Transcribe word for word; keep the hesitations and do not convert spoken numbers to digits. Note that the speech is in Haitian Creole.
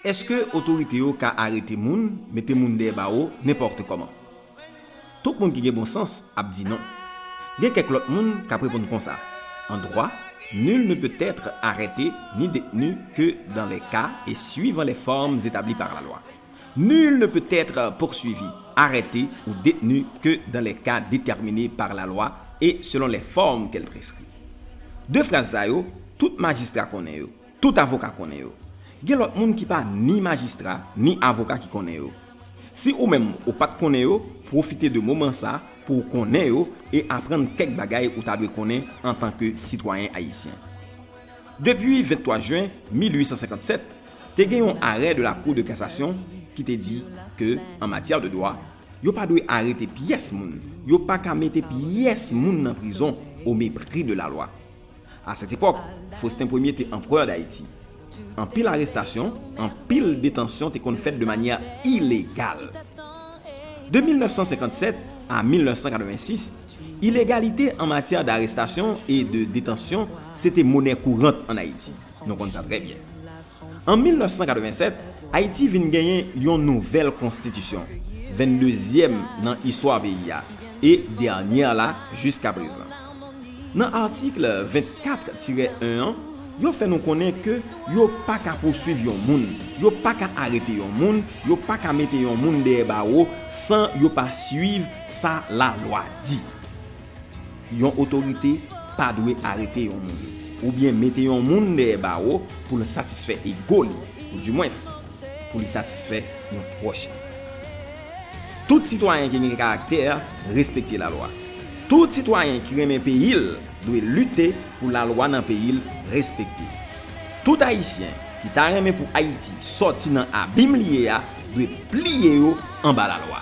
Èske otorite yo ka arete moun, mete moun dèyè bawo, nenpòt kòman? Tout moun ki gen bon sans ap di non. Gen kèk lòt moun k ap reponn konsa: En droit, nul ne peut être arrêté ni détenu que dans les cas et suivant les formes établies par la loi. Nul ne peut être poursuivi, arrêté ou détenu que dans les cas déterminés par la loi et selon les formes qu'elle prescrit. De fraz sa yo, tout majistra konnen yo, tout avoka konnen yo. Gen lòt moun ki pa ni majistra, ni avoka ki konnen yo. Si ou menm ou pa t konnen yo, pwofite de moman sa pou w konnen yo e aprann kèk bagay ou ta dwe konnen antanke sitwayen ayisyen. Depi venntwa jen mil uit san senkannsèt, te gen yon arè de la Cour de cassation ki te di ke, an matyè de dwa, yo pa dwe arete pyès moun, yo pa ka mete pyès moun nan prizon au mépris de la loi. À cette époque, Faustin Premye te anperè d Ayiti. Anpil arestasyon, anpil detansyon te konn fèt de manyè ilegal. De mil nèf san senkannsèt a mil nèf san katrevensis, ilegalite an matyè darestasyon e de detansyon se te monè kourant ann Ayiti. Nou konn sa trè byen. An mil nèf san katrevennsèt, Ayiti vin genyen yon nouvèl konstitisyon, venndezyèm nan istwa peyi a, e dènyè la jiskaprezan. Nan atik vennkat tirè en an, yo fè nou konnen ke yo pa ka pouswiv yon moun, yo pa ka arete yon moun, yo pa ka mete yon moun dèyè bawo san yo pa swiv sa lalwa di. Yon otorite pa dwe arete yon moun, oubyen mete yon moun dèyè bawo pou l satisfè ego li, oudimwens, pou li satisfè yon pwòch li. Tout sitwayen ki gen karaktè respekte lalwa. Tout sitwayen ki renmen peyi l dwe lite pou lalwa nan peyi l respekte. Tout Ayisyen ki ta renmen pou Ayiti sòti nan abim li ye a dwe pliye yo anba lalwa.